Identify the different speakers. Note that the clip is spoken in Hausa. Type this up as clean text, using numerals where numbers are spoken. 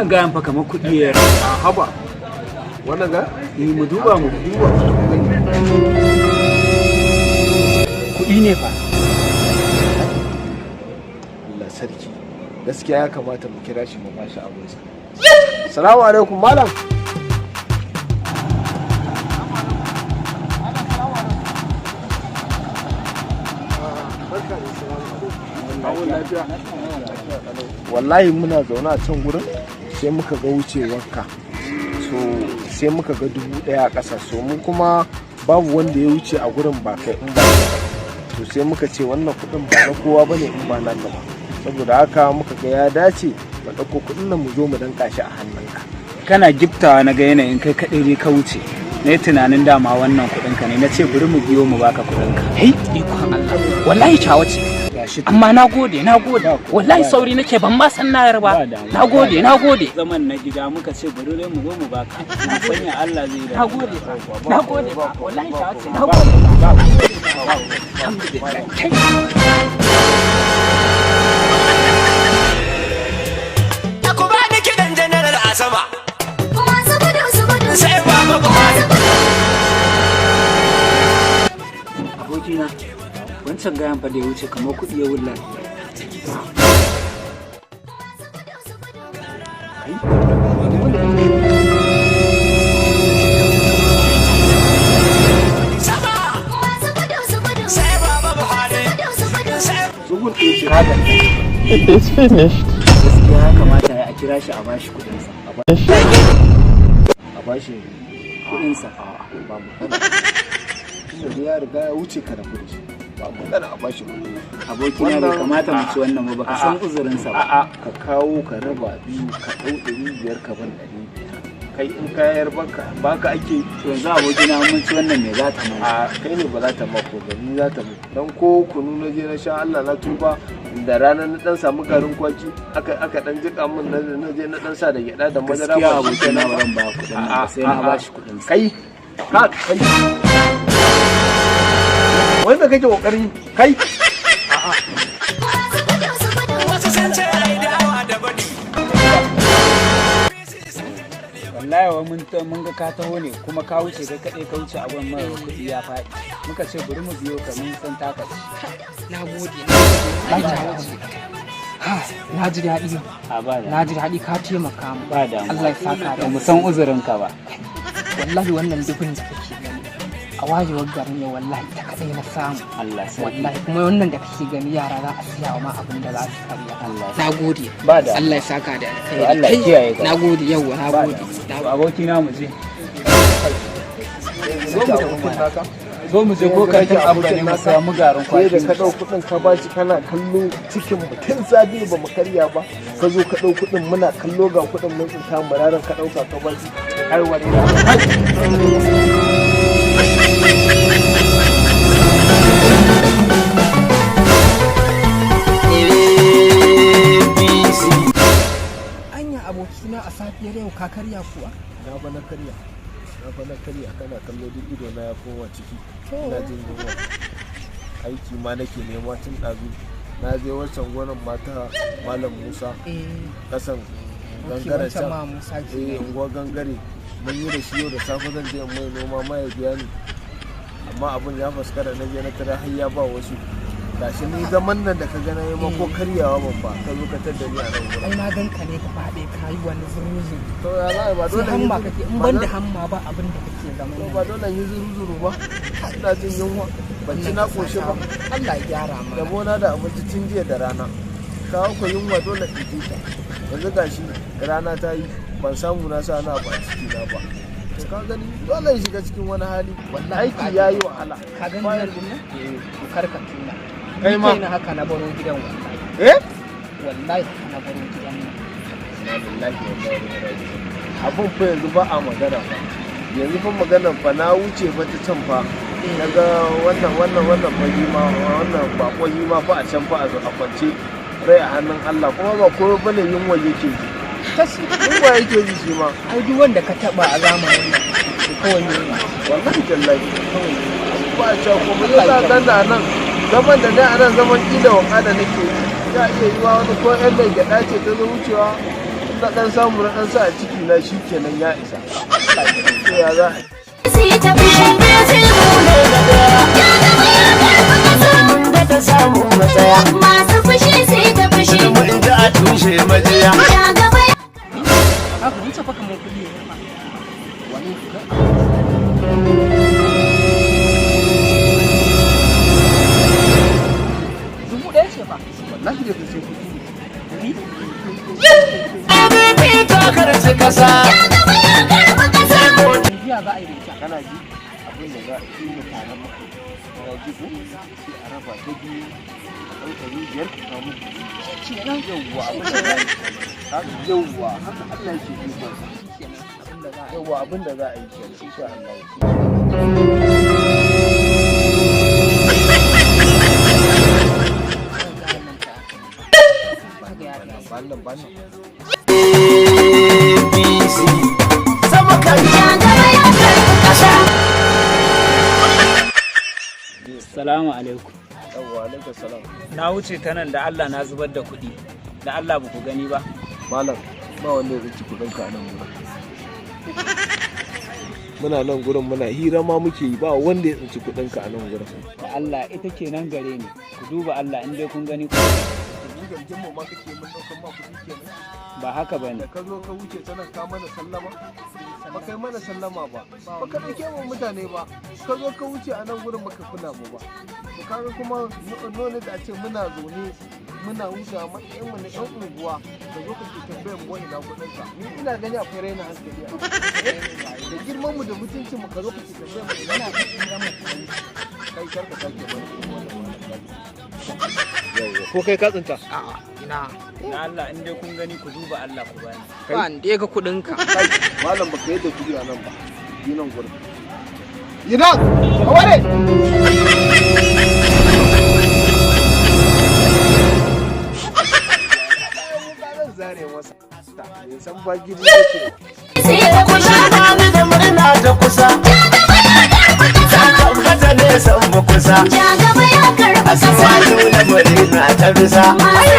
Speaker 1: Wannan gayan fa kamar kuɗi ya
Speaker 2: A haba. Wannan ga?
Speaker 1: Eh, mu duba, mu
Speaker 2: Duba.
Speaker 1: Kuɗi ne fa.
Speaker 2: Allah sarki. Gaskiya ya kamata mu kira shi mu bashi abinsa. Salamu alaikum, malam. Wallahi muna zaune a can gurin, sai muka ga wucewarka, so sai muka ga 1000 a ƙasa. So mu kuma babu wanda ya wuce a gurin ba kai in ba kai ba. To sai muka ce wannan kuɗin ba na kowa bane in ba nan ba. Saboda haka muka ga ya dace mu ɗauko kuɗin nan mu zo mu danka shi a hannunka.
Speaker 1: Kana giftawa na ga yanayin kai kaɗai ne ka wuce, na yi tunanin dama wannan kuɗinka ne. Na ce bari mu biyo mu baka kuɗinka.
Speaker 3: Hey, ikon Allah, wallahi cawa ce.
Speaker 1: Gashi.
Speaker 3: Amma na gode, na gode. Wallahi sauri nake, ban ma san nayar ba. Na gode, na gode.
Speaker 1: Zaman na gida muka ce bari dai mu zo mu baka, mu sanya Allah zai da
Speaker 3: Na gode, na gode. Wallahi cawa ce, na gode. Alhamdulillah. Kai.
Speaker 4: Ku bani kiɗan Janaral a sama.
Speaker 5: Masu gudu su gudu.
Speaker 4: Sai Baba Buhari.
Speaker 1: Abokina, wancan gayan fa da ya wuce kamar kuɗi ya wulla.
Speaker 5: Masu gudu su gudu.
Speaker 4: Sama.
Speaker 5: Masu gudu su gudu.
Speaker 4: Sai Baba Buhari.
Speaker 5: Gudu su gudu.
Speaker 4: Sai
Speaker 2: Tsugun ɗaya ce.
Speaker 1: Kaga.
Speaker 6: It is finished.
Speaker 1: Gaskiya ya kamata a kira shi a bashi kuɗinsa.
Speaker 2: A bashi
Speaker 1: Kuɗinsa.
Speaker 2: A'a, ba magana. Tunda dai ya riga ya wuce, ka rabu da shi. Ba magana a bashi kuɗi.
Speaker 1: Abokina, bai kamata mu ci wannan ba, baka san uzurinsa ba.
Speaker 2: A'a, ka kawo ka raba biyu, ka ɗau 500 ka ban 500. Kai in kayar baka baka ake.
Speaker 1: To yanzu abokina, mun ci wannan, me za ta mana?
Speaker 2: A kai ne ba za ta mako ba, ni za ta mako. Dan ko kunu na je na sha, Allah na tuba, da rana na dan samu garin kwaki aka dan jika min, na je na dan sa da gyada da madara.
Speaker 1: Gaskiya
Speaker 2: ba shi
Speaker 1: abokina,
Speaker 2: kenan
Speaker 1: ba zan ba kuɗin nan ba sai na
Speaker 2: A'a.
Speaker 1: bashi kuɗinsa.
Speaker 2: Kai, ka kai wanda kake kokari kai.
Speaker 5: Masu gudu su gudu.
Speaker 4: Wasu sun ce ai dawa da bani.
Speaker 1: Wallahi wa mun ga ka taho ne kuma ka wuce kai kaɗai, ka wuce abun mara kuɗi ya faɗi, muka ce bari mu biyo ka, mun san taka ce.
Speaker 3: Na gode, na gode. Wallahi cawa ce. Na ji daɗi.
Speaker 1: A ba da
Speaker 3: Na ji daɗi, ka taimaka mu.
Speaker 1: Ba damuwa.
Speaker 3: Allah ya saka da
Speaker 1: Ba mu san uzurinka ba.
Speaker 3: Wallahi wannan dubin da kake gani a wayewar garin yau, wallahi ta kaɗai na samu.
Speaker 1: Allah sarki.
Speaker 3: Wallahi kuma wannan da kake gani, yara za a siya wa ma abin da za su karya.
Speaker 1: Allah.
Speaker 3: Na gode.
Speaker 1: Ba da
Speaker 3: Allah ya saka da alkhairi.
Speaker 1: To Allah ya
Speaker 3: Kai,
Speaker 1: kiyaye ka.
Speaker 3: Na gode yauwa, na
Speaker 1: Ba
Speaker 3: gode.
Speaker 1: da abokina, mu je.
Speaker 2: Zo mu tafi mana.
Speaker 1: Zo mu je ko kantin Abba ne mu samu garin
Speaker 2: Sai
Speaker 1: kwaki.
Speaker 2: da ka ɗau kuɗin ka bashi, kana kallo cikin mutum safe ba mu karya ba, ka zo ka ɗau kuɗin, muna kallo ga kuɗin mun tsinta muraran, ka ɗauka ka bashi har wani na.
Speaker 3: Anya abokina, a safiyar yau ka karya kuwa?
Speaker 2: Na fa na karya, na fa na karya. Kana kallo duk ido na ya koma ciki, ina jin yunwa. Aiki ma nake nema tun ɗazu. Na je wancan gonan mata Malam Musa, kasan gangaren
Speaker 3: wancan
Speaker 2: can.
Speaker 3: Ma Musa
Speaker 2: Eh,
Speaker 3: kenan.
Speaker 2: Unguwar gangare. Mun yi da shi yau da safe zan je in mai noma ma ya biya ni, amma abun ya faskara. Na je na tara har ya ba wasu. Gashi ni zaman nan da ka ga na yi ma, ko karyawa ban ba, ka zo ka tadda ni a nan gurin.
Speaker 3: Ai na gan ka ne gaba ɗaya ka yi wani zuru.
Speaker 2: To ya za a yi? Ba
Speaker 3: Sai
Speaker 2: dole yi
Speaker 3: hamma
Speaker 2: zuru-
Speaker 3: kake in
Speaker 2: ba
Speaker 3: ban da
Speaker 2: dole-
Speaker 3: hamma ba abin da kake zaman
Speaker 2: to
Speaker 3: nan.
Speaker 2: Ba dole yi zuru zuru ba, ina jin yunwa, ban ci na koshi ba.
Speaker 3: Allah ya gyara mana.
Speaker 2: Rabona da abinci tun jiya da rana. Kawo ku yunwa dole in ji ta. Yanzu gashi rana ta yi, ban samu na sa na ba a ciki na ba. To ka gani, dole in shiga cikin wani hali.
Speaker 3: Wallahi
Speaker 2: Aiki ya yi wahala.
Speaker 3: Ka gani nan din nan? To kar ka tuna.
Speaker 2: Kai
Speaker 3: Ni
Speaker 2: ma.
Speaker 3: kaina haka na baro gidan wallahi.
Speaker 2: Eh.
Speaker 3: Wallahi haka na baro gidan nan.
Speaker 2: Inna lillahi wa inna ilaihi raji'un. Abun fa yanzu ba a magana fa. Yanzu fa maganar fa na wuce fa ta can fa, naga wannan fa ma wannan bako yi ma fa a can fa a kwance, rai a hannun Allah, kuma ba komai bane, yunwa yake ji.
Speaker 3: Tashi.
Speaker 2: Yunwa yake ji shi ma.
Speaker 3: Ai duk wanda ka taba a zamanin nan to kawai yunwa.
Speaker 2: Wallahi tallahi.
Speaker 3: Kawai yunwa.
Speaker 2: Ba a cewa kuma ya sa dan da nan zaman da ne a nan, zaman kila wa kada nake yi, ya iya yiwa wani ko yan mai gyaɗa ce ta zo wucewa. Na dan samu na dan sa a ciki na, shikenan, ya isa. To ya za a yi?
Speaker 5: Su yi ta fushi. Ja gaba ya karɓi ƙasa.
Speaker 4: Da ta samu matsaya.
Speaker 5: Masu fushi su yi ta fushi.
Speaker 4: Mun ji a tushe majiya.
Speaker 5: Ja gaba ya
Speaker 3: Haka mun fa kamar kuɗi ne fa.
Speaker 2: Wani?
Speaker 3: 1000 ce fa.
Speaker 2: Wallahi da sai kuɗi ne.
Speaker 4: PDP ta karci kasa.
Speaker 5: Ja gaba ya karɓi ƙasa.
Speaker 3: Biya za a yi da ita.
Speaker 2: Kana ji, abin da za a yi mu tare muka, kana ji ko? Sai a raba ta biyu, ka ɗau 500 ka kawo.
Speaker 3: Kenan.
Speaker 2: Yawwa, abin da za a yi kenan. Yawwa, haka Allah yake ikon sa.
Speaker 3: Kenan abin da za a yi.
Speaker 2: Yawwa, abin da za a yi kenan, insha Allah. Wannan ba nan.
Speaker 4: APC. Sama kan
Speaker 5: Ja gaba ya karɓi ƙasa.
Speaker 1: Salamu alaikum.
Speaker 2: Yawwa, alaikum salam.
Speaker 1: Na wuce ta nan, da Allah na zubar da kuɗi. Da Allah ba ku gani ba.
Speaker 2: Malam, ba wanda ya ci kuɗin ka a nan gurin. Muna nan gurin muna hira ma muke yi, ba wanda ya tsinci kuɗin ka a nan gurin.
Speaker 1: Da Allah ita kenan gare ni. Ku duba Allah, in dai kun gani ku.
Speaker 2: Ni zargin mu ma kake mun ɗaukan ma kuɗi kenan?
Speaker 1: Ba haka bane.
Speaker 2: Da ka zo ka wuce ta nan, ka mana sallama? Ba kai mana sallama ba, ba ka ɗauke mu mutane ba, ka zo ka wuce a nan gurin baka kula mu ba. To kaga kuma none da a ce muna zaune muna huta matsayin mu na yan unguwa, ka zo ka ke tambayar mu wani na kuɗin ka. Ni ina gani akwai raina hankali a da girman mu da mutuncin mu, ka zo ka ke tambayar mu ina kuɗin. Kai, kar ka sake mana irin wannan wannan. Ko kai ka tsinta?
Speaker 3: A'a, ina.
Speaker 1: Da Allah in dai kun gani ku duba Allah ku bani.
Speaker 3: Ba ni dai ga kuɗin ka.
Speaker 2: Kai malam, baka yadda kuɗi a nan ba, yi nan gurin, yi nan ka ware. Zan zare masa bai san ba gidi yake.
Speaker 5: Su yi ta fushi.
Speaker 4: Bani da murna ta kusa.
Speaker 5: Ja gaba ya karɓi ƙasa.
Speaker 4: Tabbata ne san mu kusa.
Speaker 5: Ja gaba ya karɓi ƙasa.
Speaker 4: Asuwaju na murna ta bisa.
Speaker 5: Masu